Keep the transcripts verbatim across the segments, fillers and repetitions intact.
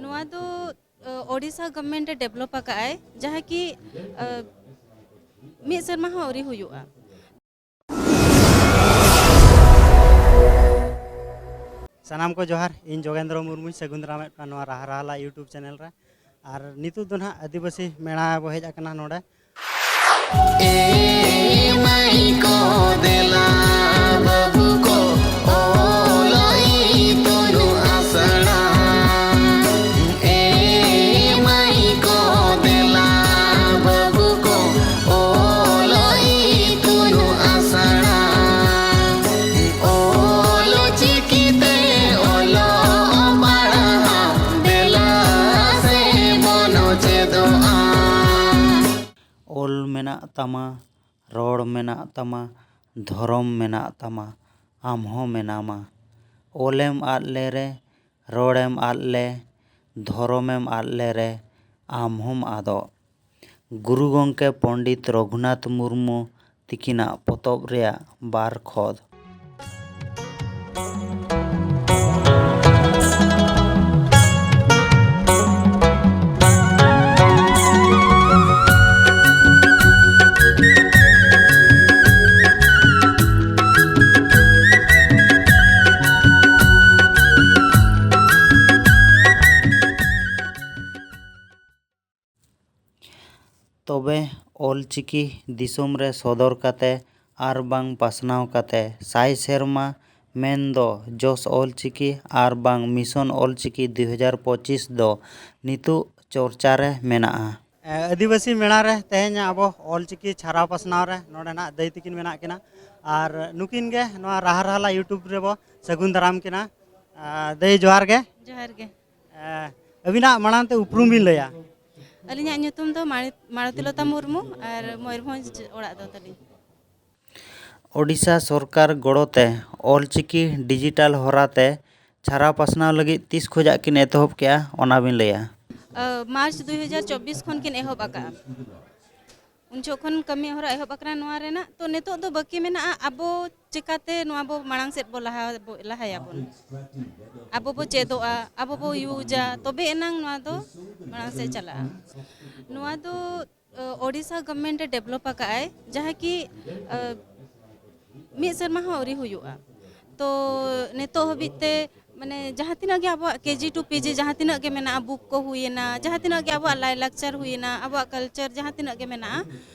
ᱱᱚᱣᱟ ᱫᱚ ᱳᱰᱤᱥᱟ ᱜᱚᱵᱷᱢᱮᱱᱴ ᱮ ᱰᱮᱵᱷᱞᱚᱯ ᱟᱠᱟᱫ ᱟᱭ, ᱡᱟᱦᱟᱸ ᱠᱤ ᱢᱤᱫ ᱥᱮᱨᱢᱟ ᱦᱚᱸ ᱟᱹᱣᱨᱤ ᱦᱩᱭᱩᱜᱼᱟ᱾ ᱥᱟᱱᱟᱢ ᱠᱚ ᱡᱚᱦᱟᱨ᱾ ᱤᱧ ᱡᱳᱜᱮᱱᱫᱨᱚ ᱢᱩᱨᱢᱩᱧ ᱥᱟᱹᱜᱩᱱ ᱫᱟᱨᱟᱢᱮᱫ ᱠᱚᱣᱟ ᱱᱚᱣᱟ ᱨᱟᱦᱟ ᱨᱟᱦᱟᱞᱟ YouTube ᱪᱮᱱᱮᱞ ᱨᱮ᱾ ᱟᱨ ᱱᱤᱛᱚᱜ ᱫᱚ ᱱᱟᱦᱟᱜ ᱟᱹᱫᱤᱵᱟᱹᱥᱤ ᱢᱮᱞᱟ ᱵᱚ ᱦᱮᱡ ᱟᱠᱟᱱᱟ ᱱᱚᱰᱮ᱾ ᱮ ᱢᱟᱹᱭ ᱠᱚ ᱫᱮᱞᱟ ᱵᱟᱹᱵᱩ ᱠᱚ ᱚᱞᱚᱜ ᱤᱛᱩᱱ ᱟᱥᱲᱟ᱾ ᱮ ᱢᱟᱹᱭ ᱠᱚ ᱫᱮᱞᱟ ᱵᱟᱹᱵᱩ ᱠᱚ ᱚᱞᱚᱜ ᱤᱛᱩᱱ ᱟᱥᱲᱟ᱾ ᱚᱞ ᱪᱤᱠᱤ ᱛᱮ ᱚᱞᱚᱜ ᱯᱟᱲᱦᱟᱣ ᱫᱮᱞᱟ ᱥᱮ ᱵᱚᱱ ᱪᱮᱫᱚᱜᱼᱟ᱾ ᱚᱞ ᱢᱮᱱᱟᱜ ᱛᱟᱢᱟ, ᱨᱚᱲ ᱢᱮᱱᱟᱜ ᱛᱟᱢᱟ, ᱫᱷᱚᱨᱚᱢ ᱢᱮᱱᱟᱜ ᱛᱟᱢᱟ, ᱟᱢ ᱦᱚᱸ ᱢᱮᱱᱟᱢᱟ᱾ ᱚᱞᱮᱢ ᱟᱫ ᱞᱮᱨᱮ, ᱨᱚᱲᱮᱢ ᱟᱫ ᱞᱮ, ᱫᱷᱚᱨᱚᱢᱮᱢ ᱟᱫ ᱞᱮᱨᱮ, ᱟᱢ ᱦᱚᱸᱢ ᱟᱫᱚᱜ᱾ ᱜᱩᱨᱩ ᱜᱚᱢᱠᱮ ᱯᱚᱱᱰᱤᱛ ᱨᱚᱜᱷᱩᱱᱟᱛᱷ ᱢᱩᱨᱢᱩ ᱛᱤᱠᱤᱱᱟᱜ ᱯᱚᱛᱚᱵ ᱨᱮᱭᱟᱜ ᱵᱟᱨ ᱠᱷᱚᱫ᱾ ᱛᱚᱵᱮ ᱚᱞᱪᱤᱠᱤ ᱫᱤᱥᱚᱢ ᱨᱮ ᱥᱚᱫᱚᱨ ᱠᱟᱛᱮ ᱟᱨ ᱵᱟᱝ ᱯᱟᱥᱱᱟᱣ ᱠᱟᱛᱮ ᱥᱟᱭ ᱥᱮᱨᱢᱟ, ᱢᱮᱱᱫᱚ ᱡᱚᱥ ᱚᱞᱪᱤᱠᱤ ᱟᱨ ᱵᱟᱝ ᱢᱤᱥᱚᱱ ᱚᱞᱪᱤᱠᱤ ᱫᱩ ᱦᱟᱡᱟᱨ ᱯᱚᱸᱪᱤᱥ ᱫᱚ ᱱᱤᱛᱚᱜ ᱪᱚᱨᱪᱟ ᱨᱮ ᱢᱮᱱᱟᱜᱼᱟ᱾ ᱮ, ᱟᱹᱫᱤᱵᱟᱹᱥᱤ ᱢᱮᱞᱟ ᱨᱮ ᱛᱮᱦᱮᱧ ᱟᱵᱚ ᱚᱞᱪᱤᱠᱤ ᱪᱷᱟᱨᱟᱣ ᱯᱟᱥᱱᱟᱣ ᱨᱮ ᱱᱚᱰᱮ ᱱᱟᱜ ᱫᱟᱹᱭ ᱛᱤᱠᱤᱱ ᱢᱮᱱᱟᱜ ᱠᱤᱱᱟ, ᱟᱨ ᱱᱩᱠᱤᱱ ᱜᱮ ᱱᱚᱣᱟ ᱨᱟᱦᱟ ᱨᱟᱦᱟᱞᱟ YouTube ᱨᱮᱵᱚ ᱥᱟᱹᱜᱩᱱ ᱫᱟᱨᱟᱢ ᱠᱤᱱᱟ᱾ ᱟ, ᱫᱟᱹᱭ, ᱡᱚᱦᱟᱨ ᱜᱮ᱾ ᱡᱚᱦᱟᱨ ᱜᱮ᱾ ᱮ, ᱟᱹᱵᱤᱱᱟᱜ ᱢᱟᱲᱟᱝ ᱛᱮ ᱩᱯᱨᱩᱢ ᱵᱤᱱ ᱞᱟᱹᱭᱟ᱾ ᱟᱹᱞᱤᱧᱟᱜ ᱧᱩᱛᱩᱢ ᱫᱚ ᱢᱟᱲᱤ-, ᱢᱟᱲᱚᱛᱤᱞᱚᱛᱟ ᱢᱩᱨᱢᱩ ᱟᱨ ᱢᱚᱭᱩᱨᱵᱷᱚᱸᱡᱽ ᱚᱲᱟᱜ ᱫᱚ ᱛᱟᱹᱞᱤᱧ᱾ ᱳᱰᱤᱥᱟ ᱥᱚᱨᱠᱟᱨ ᱜᱚᱲᱚ ᱛᱮ ᱚᱞᱪᱤᱠᱤ ᱰᱤᱡᱤᱴᱟᱞ ᱦᱚᱨᱟ ᱛᱮ ᱪᱷᱟᱨᱟᱣ ᱯᱟᱥᱱᱟᱣ ᱞᱟᱹᱜᱤᱫ ᱛᱤᱥ ᱠᱷᱚᱡᱟᱜ ᱠᱤᱱ ᱮᱛᱚᱦᱚᱵ ᱠᱮᱜᱼᱟ, ᱚᱱᱟ ᱵᱤᱱ ᱞᱟᱹᱭᱟ? ᱟ, ᱢᱟᱨᱪ ᱫᱩ ᱦᱟᱡᱟᱨ ᱪᱚᱵᱵᱤᱥ ᱠᱷᱚᱱ ᱠᱤᱱ ᱮᱦᱚᱵ ᱟᱠᱟᱜᱼᱟ᱾ ᱩᱱ ᱡᱚᱦᱚᱜ ᱠᱷᱚᱱ ᱠᱟᱹᱢᱤ ᱦᱚᱨᱟ ᱮᱦᱚᱵ ᱟᱠᱟᱱᱟ ᱱᱚᱣᱟ ᱨᱮᱱᱟᱜ᱾ ᱛᱚ ᱱᱤᱛᱚᱜ ᱫᱚ ᱵᱟᱹᱠᱤ ᱢᱮᱱᱟᱜᱼᱟ, ᱟᱵᱚ ᱪᱮᱠᱟᱛᱮ ᱱᱚᱣᱟ ᱵᱚ ᱢᱟᱲᱟᱝ ᱥᱮᱫ ᱵᱚ ᱞᱟᱦᱟ, ᱵᱚ ᱞᱟᱦᱟᱭᱟᱵᱚᱱ, ᱟᱵᱚ ᱵᱚ ᱪᱮᱫᱚᱜᱼᱟ, ᱟᱵᱚ ᱵᱚ ᱤᱭᱩᱡᱟ, ᱛᱚᱵᱮ ᱮᱱᱟᱝ ᱱᱚᱣᱟ ᱫᱚ ᱢᱟᱲᱟᱝ ᱥᱮᱫ ᱪᱟᱞᱟᱜᱼᱟ᱾ ᱱᱚᱣᱟ ᱫᱚ ᱳᱰᱤᱥᱟ ᱜᱚᱵᱷᱢᱮᱱᱴ ᱮ ᱰᱮᱵᱷᱞᱚᱯ ᱟᱠᱟᱫ ᱟᱭ, ᱡᱟᱦᱟᱸ ᱠᱤ ᱢᱤᱫ ᱥᱮᱨᱢᱟ ᱦᱚᱸ ᱟᱹᱣᱨᱤ ᱦᱩᱭᱩᱜᱼᱟ᱾ ᱛᱚ ᱱᱤᱛᱚᱜ ᱦᱟᱹᱵᱤᱡ ᱛᱮ ᱢᱟᱱᱮ ᱡᱟᱦᱟᱸ ᱛᱤᱱᱟᱹᱜ ᱜᱮ ᱟᱵᱚᱣᱟᱜ ᱠᱮᱡᱤ ᱴᱩ ᱯᱤᱡᱤ ᱡᱟᱦᱟᱸ ᱛᱤᱱᱟᱹᱜ ᱜᱮ ᱢᱮᱱᱟᱜᱼᱟ, ᱵᱩᱠ ᱠᱚ ᱦᱩᱭᱮᱱᱟ, ᱡᱟᱦᱟᱸ ᱛᱤᱱᱟᱹᱜ ᱜᱮ ᱟᱵᱚᱣᱟᱜ ᱞᱟᱭᱼᱞᱟᱠᱪᱟᱨ ᱦᱩᱭᱮᱱᱟ, ᱟᱵᱚᱣᱟᱜ ᱠᱟᱞᱪᱟᱨ ᱡᱟᱦᱟᱸ ᱛᱤᱱᱟᱹᱜ ᱜᱮ ᱢᱮᱱᱟᱜᱼᱟ,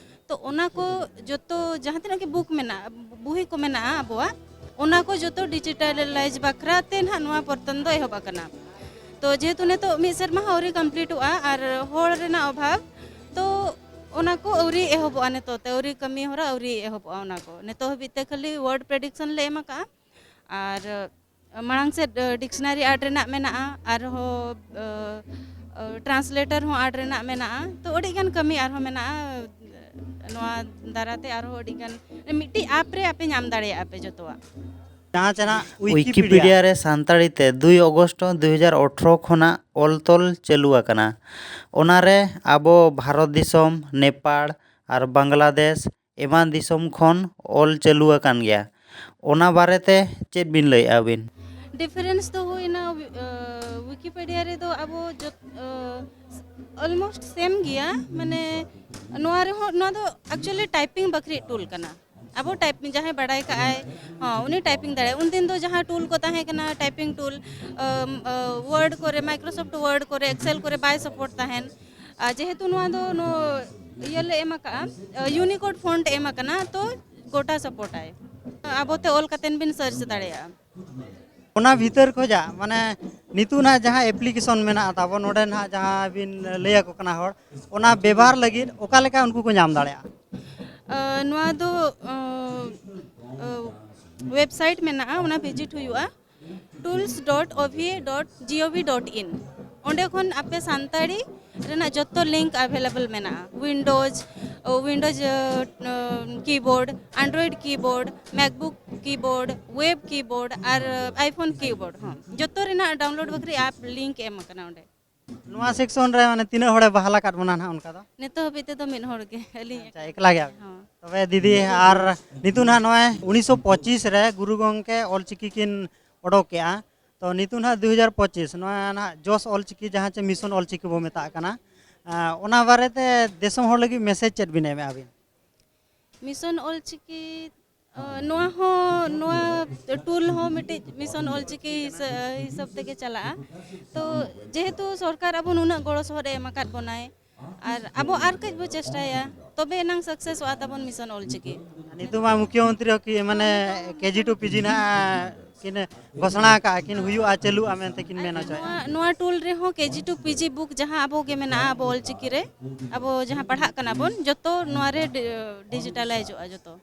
ᱛᱚ ᱚᱱᱟ ᱠᱚ ᱡᱚᱛᱚ ᱡᱟᱦᱟᱸ ᱛᱤᱱᱟᱹᱜ ᱜᱮ ᱵᱩᱠ ᱢᱮᱱᱟᱜᱼᱟ, ᱵᱩᱦᱤ ᱠᱚ ᱢᱮᱱᱟᱜᱼᱟ ᱟᱵᱚᱣᱟᱜ, ᱚᱱᱟ ᱠᱚ ᱡᱚᱛᱚ ᱰᱤᱡᱤᱴᱟᱞᱟᱭᱤᱡᱽ ᱵᱟᱠᱷᱨᱟ ᱛᱮ ᱱᱟᱦᱟᱜ ᱱᱚᱣᱟ ᱯᱚᱨᱛᱚᱱ ᱫᱚ ᱮᱦᱚᱵ ᱟᱠᱟᱱᱟ᱾ ᱛᱚ ᱡᱮᱦᱮᱛᱩ ᱱᱤᱛᱚᱜ ᱢᱤᱫ ᱥᱮᱨᱢᱟ ᱦᱚᱸ ᱟᱹᱣᱨᱤ ᱠᱚᱢᱯᱞᱤᱴᱚᱜᱼᱟ ᱟᱨ ᱦᱚᱲ ᱨᱮᱱᱟᱜ ᱚᱵᱷᱟᱵᱽ, ᱛᱚ ᱚᱱᱟ ᱠᱚ ᱟᱹᱣᱨᱤ ᱮᱦᱚᱵᱚᱜᱼᱟ, ᱱᱤᱛᱚᱜ ᱛᱮ ᱟᱹᱣᱨᱤ ᱠᱟᱹᱢᱤ ᱦᱚᱨᱟ ᱟᱹᱣᱨᱤ ᱮᱦᱚᱵᱚᱜᱼᱟ᱾ ᱚᱱᱟ ᱠᱚ ᱱᱤᱛᱚᱜ ᱦᱟᱹᱵᱤᱡ ᱛᱮ ᱠᱷᱟᱹᱞᱤ ᱣᱟᱨᱰ ᱯᱨᱮᱰᱤᱠᱥᱚᱱ ᱞᱮ ᱮᱢ ᱟᱠᱟᱫᱼᱟ᱾ ᱟᱨ ᱢᱟᱲᱟᱝ ᱥᱮᱫ ᱰᱤᱠᱥᱱᱟᱨᱤ ᱟᱨᱴ ᱨᱮᱱᱟᱜ ᱢᱮᱱᱟᱜᱼᱟ, ᱟᱨᱦᱚᱸ ᱴᱨᱟᱱᱥᱞᱮᱴᱚᱨ ᱦᱚᱸ ᱟᱨᱴ ᱨᱮᱱᱟᱜ ᱢᱮᱱᱟᱜᱼᱟ᱾ ᱛᱚ ᱟᱹᱰᱤ ᱜᱟᱱ ᱠᱟᱹᱢᱤ ᱟᱨᱦᱚᱸ ᱢᱮᱱᱟᱜᱼᱟ᱾ ᱱᱚᱣᱟ ᱫᱟᱨᱟᱭ ᱛᱮ ᱟᱨᱦᱚᱸ ᱟᱹᱰᱤ ᱜᱟᱱ ᱢᱤᱫᱴᱤᱡ ᱟᱯ ᱨᱮ ᱟᱯᱮ ᱧᱟᱢ ᱫᱟᱲᱮᱭᱟᱜᱼᱟ ᱯᱮ ᱡᱚᱛᱚᱣᱟᱜ᱾ ᱡᱟᱦᱟᱸ ᱪᱮ ᱱᱟᱜ ᱣᱤᱠᱤᱯᱤᱰᱤᱭᱟ᱾ ᱣᱤᱠᱤᱯᱤᱰᱤᱭᱟ ᱨᱮ ᱥᱟᱱᱛᱟᱲᱤ ᱛᱮ ᱫᱩᱭ ᱚᱜᱚᱥᱴ ᱫᱩ ᱦᱟᱡᱟᱨ ᱟᱴᱷᱨᱚ ᱠᱷᱚᱱᱟᱜ ᱚᱞ ᱛᱚᱞ ᱪᱟᱹᱞᱩ ᱟᱠᱟᱱᱟ᱾ ᱚᱱᱟ ᱨᱮ ᱟᱵᱚ ᱵᱷᱟᱨᱚᱛ ᱫᱤᱥᱚᱢ, ᱱᱮᱯᱟᱲ ᱟᱨ ᱵᱟᱝᱞᱟᱫᱮᱥ ᱮᱢᱟᱱ ᱫᱤᱥᱚᱢ ᱠᱷᱚᱱ ᱚᱞ ᱪᱟᱹᱞᱩ ᱟᱠᱟᱱ ᱜᱮᱭᱟ᱾ ᱚᱱᱟ ᱵᱟᱨᱮᱛᱮ ᱪᱮᱫ ᱵᱤᱱ ᱞᱟᱹᱭᱮᱫᱼᱟ ᱟᱹᱵᱤᱱ? ᱰᱤᱯᱷᱟᱨᱮᱱᱥ ᱫᱚ ᱦᱩᱭᱱᱟ, ᱣᱤ-, ᱟᱹ, ᱣᱤᱠᱤᱯᱤᱰᱤᱭᱟ ᱨᱮᱫᱚ ᱟᱵᱚ ᱡᱚᱛ-, ᱟᱹ, ᱚᱞᱢᱳᱥᱴ ᱥᱮᱢ ᱜᱮᱭᱟ, ᱢᱟᱱᱮ ᱱᱚᱣᱟ ᱨᱮᱦᱚᱸ, ᱱᱚᱣᱟ ᱫᱚ ᱮᱠᱪᱩᱭᱮᱞᱤ ᱴᱟᱭᱯᱤᱝ ᱵᱟᱠᱷᱨᱤᱡ ᱴᱩᱞ ᱠᱟᱱᱟ᱾ ᱟᱵᱚ ᱴᱟᱭᱯ, ᱡᱟᱦᱟᱸᱭ ᱵᱟᱰᱟᱭ ᱠᱟᱜᱼᱟᱭ, ᱦᱚᱸ, ᱩᱱᱤ ᱴᱟᱭᱯᱤᱝ ᱫᱟᱲᱮᱭᱟᱜᱼᱟ᱾ ᱩᱱᱫᱤᱱ ᱫᱚ ᱡᱟᱦᱟᱸ ᱴᱩᱞ ᱠᱚ ᱛᱟᱦᱮᱸ ᱠᱟᱱᱟ, ᱴᱟᱭᱯᱤᱝ ᱴᱩᱞ, ᱟᱢ, ᱟᱹ, ᱣᱟᱨᱰ ᱠᱚᱨᱮ, ᱢᱟᱭᱠᱨᱳᱥᱚᱯᱷᱴ ᱣᱟᱨᱰ ᱠᱚᱨᱮ, ᱮᱠᱥᱮᱞ ᱠᱚᱨᱮ ᱵᱟᱭ ᱥᱟᱯᱳᱨᱴ ᱛᱟᱦᱮᱱ᱾ ᱟᱨ ᱡᱮᱦᱮᱛᱩ ᱱᱚᱣᱟ ᱫᱚ ᱱᱚ-, ᱤᱭᱟᱹ ᱞᱮ ᱮᱢ ᱟᱠᱟᱜᱼᱟ, ᱟᱹ, ᱭᱩᱱᱤᱠᱳᱰ ᱯᱷᱚᱱᱴ ᱮᱢ ᱟᱠᱟᱱᱟ, ᱛᱚ ᱜᱚᱴᱟ ᱥᱟᱯᱳᱨᱴ ᱟᱭ᱾ ᱟᱵᱚᱛᱮ ᱚᱞ ᱠᱟᱛᱮᱱ ᱵᱤᱱ ᱥᱟᱨᱪ ᱫᱟᱲᱮᱭᱟᱜᱼᱟ᱾ ᱚᱱᱟ ᱵᱷᱤᱛᱟᱹᱨ ᱠᱷᱚᱡᱟᱜ, ᱢᱟᱱᱮ, ᱱᱤᱛᱚᱜ ᱱᱟᱦᱟᱜ ᱡᱟᱦᱟᱸ ᱮᱯᱞᱤᱠᱮᱥᱚᱱ ᱢᱮᱱᱟᱜᱼᱟ ᱛᱟᱵᱚ, ᱱᱚᱰᱮ ᱱᱟᱦᱟᱜ ᱡᱟᱦᱟᱸ ᱵᱤᱱ ᱞᱟᱹᱭ ᱟᱠᱚ ᱠᱟᱱᱟ ᱦᱚᱲ, ᱚᱱᱟ ᱵᱮᱵᱷᱟᱨ ᱞᱟᱹᱜᱤᱫ ᱚᱠᱟ ᱞᱮᱠᱟ ᱩᱱᱠᱩ ᱠᱚ ᱧᱟᱢ ᱫᱟᱲᱮᱭᱟᱜᱼᱟ? ᱟᱹ, ᱱᱚᱣᱟ ᱫᱚ, ᱟᱹ, ᱟᱹ, ᱣᱮᱵᱥᱟᱭᱤᱴ ᱢᱮᱱᱟᱜᱼᱟ, ᱚᱱᱟ ᱵᱷᱤᱡᱤᱴ ᱦᱩᱭᱩᱜᱼᱟ, tools dot O V A dot gov dot in᱾ ᱚᱸᱰᱮ ᱠᱷᱚᱱ ᱟᱯᱮ ᱥᱟᱱᱛᱟᱲᱤ ᱨᱮᱱᱟᱜ ᱡᱚᱛᱚ ᱞᱤᱝᱠ ᱮᱵᱷᱮᱞᱮᱵᱚᱞ ᱢᱮᱱᱟᱜᱼᱟ᱾ ᱣᱤᱱᱰᱳᱡᱽ, ᱣᱤᱱᱰᱳᱡᱽ, ᱟᱹ, keyboard, Android keyboard, MacBook keyboard, web keyboard ᱟᱨ ᱟᱭᱯᱷᱳᱱ ᱠᱤᱵᱳᱨᱰ ᱦᱚᱸ, ᱡᱚᱛᱚ ᱨᱮᱱᱟᱜ ᱰᱟᱣᱩᱱᱞᱳᱰ ᱵᱟᱠᱷᱨᱟ ᱟᱯ ᱞᱤᱝᱠ ᱮᱢ ᱟᱠᱟᱱᱟ ᱚᱸᱰᱮ᱾ ᱱᱚᱣᱟ ᱥᱮᱠᱥᱚᱱ ᱨᱮ ᱢᱟᱱᱮ ᱛᱤᱱᱟᱹᱜ ᱦᱚᱲᱮ ᱵᱟᱦᱟᱞ ᱟᱠᱟᱫ ᱵᱚᱱᱟ ᱱᱟᱦᱟᱜ ᱚᱱᱠᱟ ᱫᱚ? ᱱᱤᱛᱚᱜ ᱦᱟᱹᱵᱤᱡ ᱛᱮᱫᱚ ᱢᱤᱫ ᱦᱚᱲ ᱜᱮ, ᱟᱹᱞᱤᱧ᱾ ᱟᱪᱪᱷᱟ, ᱮᱠᱞᱟ ᱜᱮᱭᱟ᱾ ᱦᱚᱸ᱾ ᱛᱚᱵᱮ ᱫᱤᱫᱤ, ᱟᱨ ᱱᱤᱛᱚᱜ ᱱᱟᱦᱟᱜ ᱱᱚᱜᱼᱚᱭ ᱩᱱᱤᱥᱥᱚ ᱯᱚᱸᱪᱤᱥ ᱨᱮ ᱜᱩᱨᱩ ᱜᱚᱢᱠᱮ ᱚᱞᱪᱤᱠᱤ ᱠᱤᱱ ᱚᱰᱚᱠ ᱠᱮᱜᱼᱟ᱾ ᱛᱚ ᱱᱤᱛᱚᱜ ᱱᱟᱦᱟᱜ ᱫᱩ ᱦᱟᱡᱟᱨ ᱯᱚᱸᱪᱤᱥ, ᱱᱚᱣᱟ ᱱᱟᱦᱟᱜ ᱡᱚᱥ ᱚᱞᱪᱤᱠᱤ, ᱡᱟᱦᱟᱸ ᱪᱮ ᱢᱤᱥᱚᱱ ᱚᱞᱪᱤᱠᱤ ᱵᱚ ᱢᱮᱛᱟᱜ ᱠᱟᱱᱟ, ᱟᱸ, ᱚᱱᱟ ᱵᱟᱨᱮᱛᱮ ᱫᱤᱥᱚᱢ ᱦᱚᱲ ᱞᱟᱹᱜᱤᱫ ᱢᱮᱥᱮᱡᱽ ᱪᱮᱫ ᱵᱤᱱ ᱮᱢᱮᱜᱼᱟ ᱵᱤᱱ? ᱢᱤᱥᱚᱱ ᱚᱞᱪᱤᱠᱤ, ᱚ, ᱱᱚᱣᱟ ᱦᱚᱸ, ᱱᱚᱣᱟ ᱴᱩᱞ ᱦᱚᱸ ᱢᱤᱫᱴᱤᱡ ᱢᱤᱥᱚᱱ ᱚᱞᱪᱤᱠᱤ ᱦᱤᱥᱟᱹ-, ᱦᱤᱥᱟᱹᱵ ᱛᱮᱜᱮ ᱪᱟᱞᱟᱜᱼᱟ᱾ ᱛᱚ ᱡᱮᱦᱮᱛᱩ ᱥᱚᱨᱠᱟᱨ ᱟᱵᱚ ᱱᱩᱱᱟᱹᱜ ᱜᱚᱲᱚ ᱥᱚᱦᱚᱫ ᱮ ᱮᱢ ᱟᱠᱟᱫ ᱵᱚᱱᱟᱭ, ᱟᱨ ᱟᱵᱚ ᱟᱨ ᱠᱟᱹᱡ ᱵᱚ ᱪᱮᱥᱴᱟᱭᱟ, ᱛᱚᱵᱮ ᱮᱱᱟᱝ ᱥᱟᱠᱥᱮᱥᱚᱜᱼᱟ ᱛᱟᱵᱚᱱ ᱢᱤᱥᱚᱱ ᱚᱞᱪᱤᱠᱤ᱾ ᱱᱤᱛᱚᱜ ᱢᱟ ᱢᱩᱠᱷᱭᱚᱢᱚᱱᱛᱨᱤ ᱦᱚᱸ ᱠᱤ ᱢᱟᱱᱮ ᱠᱮᱡᱤ ᱴᱩ ᱯᱤᱡᱤ ᱱᱟᱜ ᱠᱤᱱ ᱜᱷᱳᱥᱚᱱᱟ ᱟᱠᱟᱫᱼᱟ, ᱠᱤᱱ ᱦᱩᱭᱩᱜᱼᱟ, ᱪᱟᱹᱞᱩᱜᱼᱟ ᱢᱮᱱᱛᱮ ᱠᱤᱱ ᱢᱮᱱ ᱦᱚᱪᱚᱭᱮᱫᱼᱟ᱾ ᱱᱚᱣᱟ, ᱱᱚᱣᱟ ᱴᱩᱞ ᱨᱮᱦᱚᱸ ᱠᱮᱡᱤ ᱴᱩ ᱯᱤᱡᱤ ᱵᱩᱠ ᱡᱟᱦᱟᱸ ᱟᱵᱚ ᱜᱮ ᱢᱮᱱᱟᱜᱼᱟ, ᱟᱵᱚ ᱚᱞᱪᱤᱠᱤ ᱨᱮ, ᱟᱵᱚ ᱡᱟᱦᱟᱸ ᱯᱟᱲᱦᱟᱜ ᱠᱟᱱᱟ ᱵᱚᱱ, ᱡᱚᱛᱚ ᱱᱚᱣᱟ ᱨᱮ ᱰᱤ-, ᱰᱤᱡᱤᱴᱟᱞᱟᱭᱤᱡᱚᱜᱼᱟ ᱡᱚᱛᱚ᱾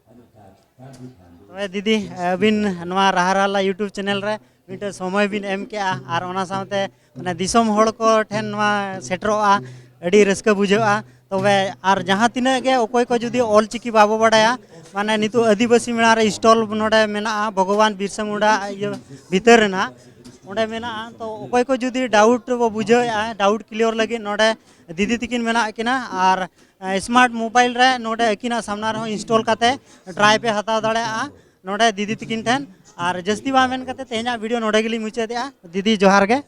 ᱛᱚᱵᱮ ᱫᱤᱫᱤ, ᱟᱹᱵᱤᱱ ᱱᱚᱣᱟ ᱨᱟᱦᱟ ᱨᱟᱦᱞᱟ YouTube ᱪᱮᱱᱮᱞ ᱨᱮ ᱢᱤᱫᱴᱮᱱ ᱥᱚᱢᱚᱭ ᱵᱤᱱ ᱮᱢ ᱠᱮᱜᱼᱟ, ᱟᱨ ᱚᱱᱟ ᱥᱟᱶᱛᱮ ᱢᱟᱱᱮ ᱫᱤᱥᱚᱢ ᱦᱚᱲ ᱠᱚ ᱴᱷᱮᱱ ᱱᱚᱣᱟ ᱥᱮᱴᱮᱨᱚᱜᱼᱟ, ᱟᱹᱰᱤ ᱨᱟᱹᱥᱠᱟᱹ ᱵᱩᱡᱷᱟᱹᱜᱼᱟ᱾ ᱛᱚᱵᱮ ᱟᱨ ᱡᱟᱦᱟᱸ ᱛᱤᱱᱟᱹᱜ ᱜᱮ ᱚᱠᱚᱭ ᱠᱚ ᱡᱩᱫᱤ ᱚᱞ ᱪᱤᱠᱤ ᱵᱟᱵᱚ ᱵᱟᱰᱟᱭᱟ, ᱢᱟᱱᱮ ᱱᱤᱛᱚᱜ ᱟᱹᱫᱤᱵᱟᱹᱥᱤ ᱢᱮᱞᱟ ᱨᱮ ᱥᱴᱚᱞ ᱱᱚᱰᱮ ᱢᱮᱱᱟᱜᱼᱟ, ᱵᱷᱚᱜᱚᱵᱟᱱ ᱵᱤᱨᱥᱟ ᱢᱩᱱᱰᱟ ᱤᱭᱟᱹ ᱵᱷᱤᱛᱟᱹᱨ ᱨᱮ ᱱᱟᱦᱟᱜ, ᱚᱸᱰᱮ ᱢᱮᱱᱟᱜᱼᱟ᱾ ᱛᱚ ᱚᱠᱚᱭ ᱠᱚ ᱡᱩᱫᱤ ᱰᱟᱣᱩᱴ ᱵᱚ ᱵᱩᱡᱷᱟᱹᱣᱮᱫᱼᱟ, ᱰᱟᱣᱩᱴ ᱠᱞᱤᱭᱟᱨ ᱞᱟᱹᱜᱤᱫ ᱱᱚᱰᱮ ᱫᱤᱫᱤ ᱛᱤᱠᱤᱱ ᱢᱮᱱᱟᱜ ᱠᱤᱱᱟ, ᱟᱨ ᱥᱢᱟᱨᱴ ᱢᱳᱵᱟᱭᱤᱞ ᱨᱮ ᱱᱚᱰᱮ ᱟᱹᱠᱤᱱᱟᱜ ᱥᱟᱢᱱᱟ ᱨᱮᱦᱚᱸ ᱤᱱᱥᱴᱚᱞ ᱠᱟᱛᱮ ᱴᱨᱟᱭ ᱯᱮ ᱦᱟᱛᱟᱣ ᱫᱟᱲᱮᱭᱟᱜᱼᱟ ᱱᱚᱰᱮ ᱫᱤᱫᱤ ᱛᱤᱠᱤᱱ ᱴᱷᱮᱱ᱾ ᱟᱨ ᱡᱟᱹᱥᱛᱤ ᱵᱟᱝ ᱢᱮᱱ ᱠᱟᱛᱮ ᱛᱮᱦᱮᱧᱟᱜ ᱵᱷᱤᱰᱤᱭᱳ ᱱᱚᱰᱮ ᱜᱮᱞᱤᱧ ᱢᱩᱪᱟᱹᱫᱮᱜᱼᱟ᱾ ᱫᱤᱫᱤ, ᱡᱚᱦᱟᱨ ᱜᱮ᱾